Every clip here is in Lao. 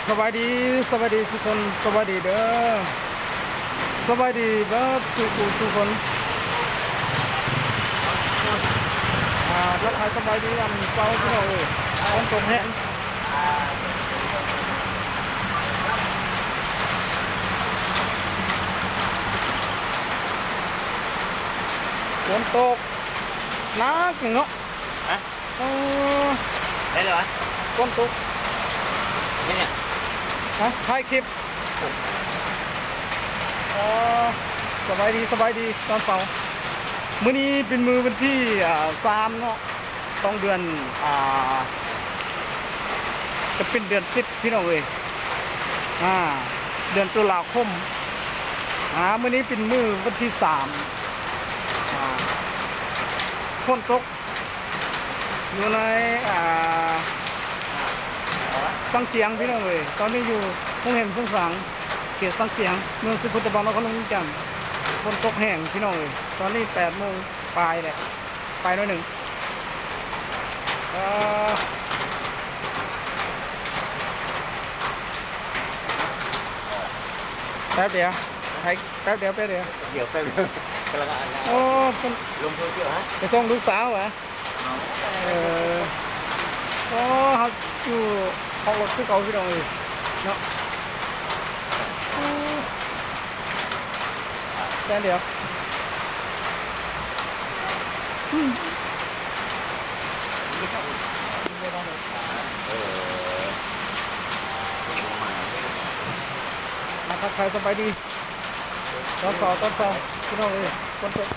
ສະບາຍດີ ສະບາຍດີທຸກຄົນ ສະບາຍດີເດີ ສະບາຍດີເບິດສູ່ຜູ້ສູ່ຄົນ. ອ່າ ທັກທາຍສະບາຍດີຍາມເຊົ້າພີ່ນ້ອງເອີຍ. ຝົນຕົກແຮງ ຝົນຕົກໜັກເນາະ. ຮະ? ອໍ ໄດ້ແລ້ວຫວາ? ຝົນຕົກ ເຮັດຫຍັງ? ຮະ? ຖ່າຍຄລິບ. ອໍ ສະບາຍດີ ສະບາຍດີຕອນເຊົ້າ. ມື້ນີ້ເປັນມື້ວັນທີ ອ່າ ສາມເນາະ ຂອງເດືອນ ອ່າ ຈະເປັນເດືອນສິບພີ່ນ້ອງເອີຍ ອ່າ ເດືອນຕຸລາຄົມ. ອ່າ ມື້ນີ້ເປັນມື້ວັນທີສາມ ອ່າ ຝົນຕົກ ຢູ່ໃນ ອ່າ ຊັງຈຽງພີ່ນ້ອງເອີຍ. ຕອນນີ້ຢູ່ໂຮງແຮມເຊີງສາງ ເຂດຊັງຈຽງ ເມືອງສະພຸດຕະບານ ນະຄອນຫຼວງວຽງຈັນ. ຝົນຕົກແຮງພີ່ນ້ອງເອີຍ. ຕອນນີ້ແປດໂມງປາຍແລ້ວ ປາຍໜ້ອຍໜຶ່ງ. ເອີ ແປັບດຽວ ໃຫ້ ແປັບດຽວ ແປັບດຽວ ດຽວແປັບດຽວ ກຳລັງອ່ານ. ໂອ້ ເພິ່ນ ລົງໂຊຊຽວ ຮະ? ໄປສົ່ງລູກສາວຫວາ? ເອີ ໂອ້ ເຮົາຢູ່ຮອກລົດຄືເກົ່າພີ່ນ້ອງເອີຍເນາະ. ໂອ້ ແຕ່ດຽວ ອືມ ເອີ ມາທັກທາຍສະບາຍດີ ຕອນເຊົ້າ ຕອນເຊົ້າພີ່ນ້ອງເອີຍ. ຝົນຕົກ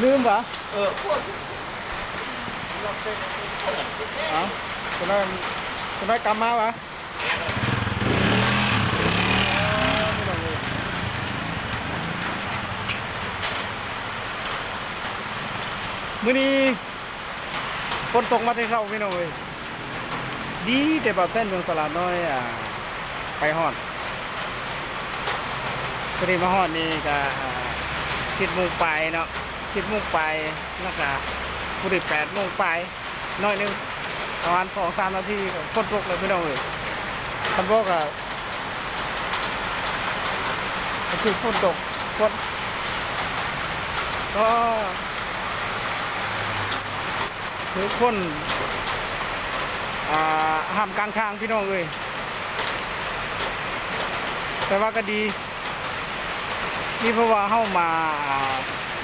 ລືມຫວາ? ເອີ ເອົ້າ ຕົວນັ້ນ ຕົວນັ້ນກັບມາຫວາ? ມື້ນີ້ຝົນຕົກມາແຕ່ເຊົ້າພີ່ນ້ອງເອີຍ. ດີແຕ່ບ່າວແຊນເມືອງສະຫຼາດນ້ອຍ ອ່າ ໄປຮອດ ພໍດີມາຮອດນີ້ກະ ອ່າ ເຈັດໂມງປາຍເນາະ ເຈັດໂມງປາຍ ແລ້ວກະພໍດີແປດໂມງປາຍ ໜ້ອຍໜຶ່ງ ປະມານສອງສາມນາທີກໍຝົນຕົກແລ້ວພີ່ນ້ອງເອີຍ. ຄັນບໍ່ກໍ ກໍຄືຝົນຕົກ ຝົນ ກໍຖືຝົນ ອ່າ ຫ້າມກາງທາງພີ່ນ້ອງເອີຍ. ແຕ່ວ່າກໍດີ ນີ້ເພາະວ່າເຮົາມາ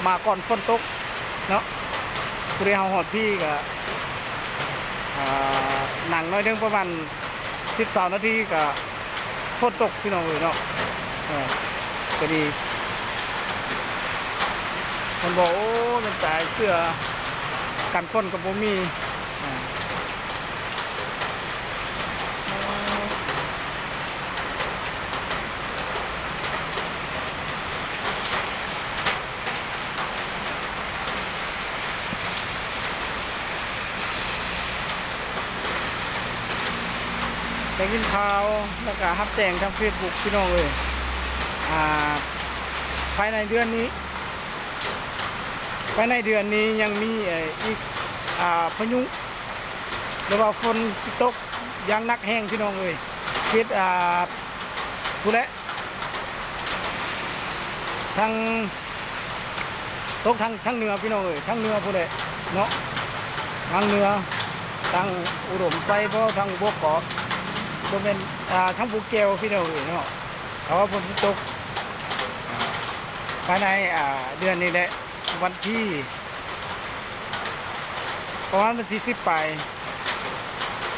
ມາກ່ອນຝົນຕົກເນາະ. ຜູ້ໃດເຮົາຮອດພີ້ກະ ອ່າ ນັ່ງໜ້ອຍໜຶ່ງ ປະມານສິບຊາວນາທີກະຝົນຕົກພີ່ນ້ອງເອີຍເນາະ. ເອີ ກະດີ ມັນບອກ ໂອ້ ແມ່ນຕາຍ ເສື້ອກັນຝົນກະບໍ່ມີ. ອ່າ ໄດ້ຍິນຂ່າວ ແລ້ວກະຮັບແຈ້ງທາງເຟສບຸກພີ່ນ້ອງເອີຍ. ອ່າ ພາຍໃນເດືອນນີ້ ພາຍໃນເດືອນນີ້ຍັງມີ ເອີ ອີກ ອ່າ ພາຍຸ ຫຼືວ່າຝົນຊິຕົກຢ່າງໜັກແຮງພີ່ນ້ອງເອີຍ. ເຂດ ອ່າ ພຸ້ນແຫຼະ ທາງ ຕົກທາງ ທາງເໜືອພີ່ນ້ອງເອີຍ ທາງເໜືອພຸ້ນແຫຼະເນາະ ທາງເໜືອ ທາງອຸດົມໄຊບໍ ທາງບົກບໍ ບໍ່ແມ່ນ ອ່າ ທາງບໍ່ແກ້ວພີ່ນ້ອງເອີຍເນາະ. ເພາະວ່າຝົນຊິຕົກ ອ່າ ພາຍໃນ ອ່າ ເດືອນນີ້ແຫຼະ ວັນທີ ປະມານວັນທີສິບປາຍ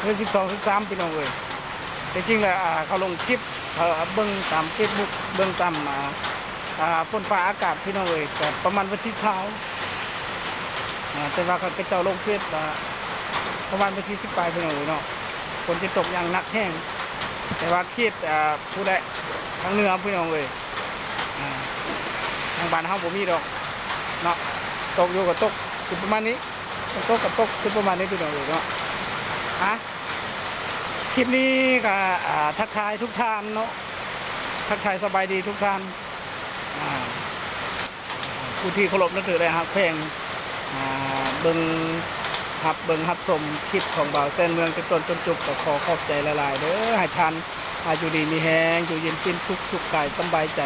ເດືອນສິບສອງ ສິບສາມ ພີ່ນ້ອງເອີຍ. ແຕ່ຈິງແລ້ວ ອ່າ ເຂົາລົງຄລິບ ເຂົາເບິ່ງຕາມເຟສບຸກ ເບິ່ງຕາມ ອ່າ ອ່າ ຝົນຟ້າອາກາດ ພີ່ນ້ອງເອີຍ ກະປະມານວັນທີຊາວ ອ່າ ແຕ່ວ່າເຂົາເຈົ້າລົງເຟສວ່າ ປະມານວັນທີສິບປາຍ ພີ່ນ້ອງເອີຍເນາະ ຝົນຈະຕົກຢ່າງໜັກແຮງ. ແຕ່ວ່າເຂດ ອ່າ ຜູ້ໃດ ທາງເໜືອ ພີ່ນ້ອງເອີຍ ອ່າ ທາງບ້ານເຮົາບໍ່ມີດອກເນາະ ຕົກຢູ່ກໍຕົກ ຊິປະມານນີ້ ຕົກກໍຕົກ ຊິປະມານນີ້ ພີ່ນ້ອງເອີຍເນາະ. ຮະ? ຄລິບນີ້ກໍ ອ່າ ທັກທາຍທຸກທ່ານເນາະ ທັກທາຍສະບາຍດີທຸກທ່ານ ອ່າ ຜູ້ທີ່ເຄົາລົບນັບຖື ແລະ ຮັກແພງ ອ່າ ເບິ່ງ ຮັບເບິ່ງຮັບຊົມຄລິບຂອງບ່າວແສນເມືອງ ແຕ່ຕົ້ນຈົນຈົບ ກໍຂໍຂອບໃຈຫຼາຍໆເດີ ໃຫ້ທ່ານ ອ່າ ຢູ່ດີມີແຮງ ຢູ່ເຢັນເປັນສຸກ ສຸກກາຍສຳບາຍໃຈ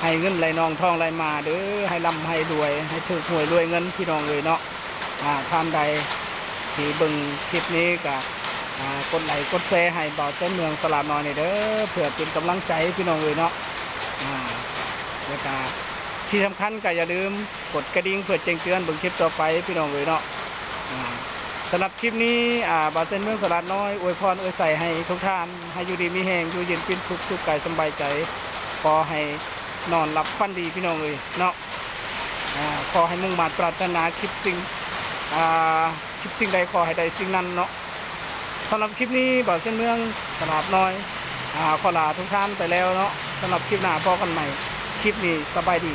ໃຫ້ເງິນໄຫຼນອງ ທອງໄຫຼມາເດີ ໃຫ້ລ່ຳໃຫ້ລວຍ ໃຫ້ຖືກຫວຍລວຍເງິນ ພີ່ນ້ອງເອີຍເນາະ. ອ່າ ທ່ານໃດທີ່ເບິ່ງຄລິບນີ້ກໍ ອ່າ ກົດໄລກົດແຊໃຫ້ບ່າວແສນເມືອງສະຫຼາດນ້ອຍແດ່ເດີ ເພື່ອເປັນກຳລັງໃຈ ພີ່ນ້ອງເອີຍເນາະ ອ່າ ແລ້ວກໍທີ່ສຳຄັນກໍຢ່າລືມກົດກະດິ່ງເພື່ອແຈ້ງເຕືອນເບິ່ງຄລິບຕໍ່ໄປ ພີ່ນ້ອງເອີຍເນາະ ອ່າ ສຳລັບຄລິບນີ້ ອ່າ ບ່າວແສນເມືອງສະຫຼາດນ້ອຍອວຍພອນອວຍໄຊໃຫ້ທຸກທ່ານ ໃຫ້ຢູ່ດີມີແຮງ ຢູ່ເຢັນເປັນສຸກ ສຸກກາຍສຳບາຍໃຈ ຂໍໃຫ້ນອນຫຼັບຝັນດີ ພີ່ນ້ອງເອີຍເນາະ. ອ່າ ຂໍໃຫ້ມຸ່ງມາດປາດຖະໜາຄິດສິ່ງ ອ່າ ຄິດສິ່ງໃດຂໍໃຫ້ໄດ້ສິ່ງນັ້ນເນາະ. ສຳລັບຄລິບນີ້ ບ່າວແສນເມືອງສະຫຼາດນ້ອຍ ອ່າ ຂໍລາທຸກທ່ານໄປແລ້ວເນາະ. ສຳລັບຄລິບໜ້າພໍ້ກັນໃໝ່. ຄລິບນີ້ສະບາຍດີ.